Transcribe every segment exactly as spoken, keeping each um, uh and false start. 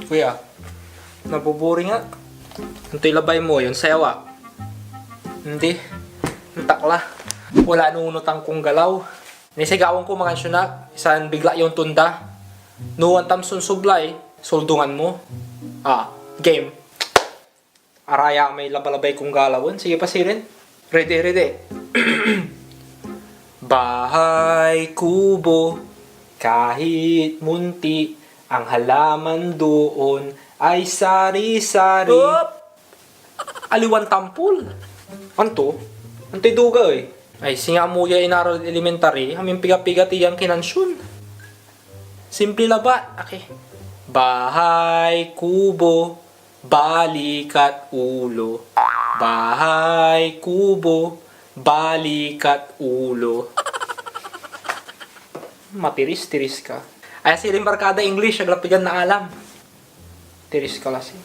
Kuya, naboboring ak. Antoy labay mo, yon sayaw ak? Hindi. Antak la. Wala nunutan kong galaw. Nisigawan ko mangan siya na, isan bigla yon tonda. No antam son sublay, suldungan mo. Ah, game. Araya may labalabay kong galawen. Sige pa sirin. Ready, ready. Bahay kubo, kahit munti, ang halaman doon ay sari-sari. Op! Aliwan tampol. Anto? Antoy duga ey? Ay, singa mo ya inaral elementary, amin piga-piga ti yan kinansyon. Simple labat. Okay. Bahay kubo, balikat ulo. Bahay kubo, balikat ulo. Matiris-tiris ka. Ay, sirin barkada English, aglapigan na alam. Tiris ka lasi.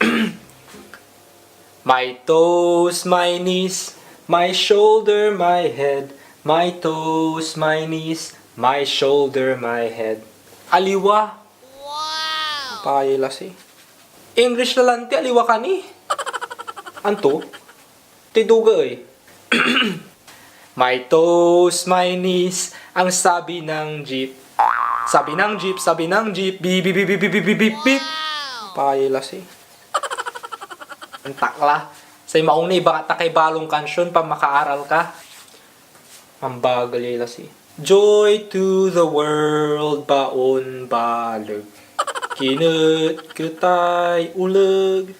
My toes, my knees, my shoulder, my head. My toes, my knees, my shoulder, my head. Aliwa. Wow! Payay lasi. English la lanti, aliwa ka ni. Anto? Tiduga ey. My toes, my knees, ang sabi ng jeep. Sabi ng jeep, sabi ng jeep, beep, beep, beep, beep, beep, beep, beep, beep. Payay lasi. Antak la. Say maong ni ibangat ta kay balong kansyon pa makaaral ka. Mambagal yay lasi. Joy to the world, baon baleg. Kinetket ay uleg.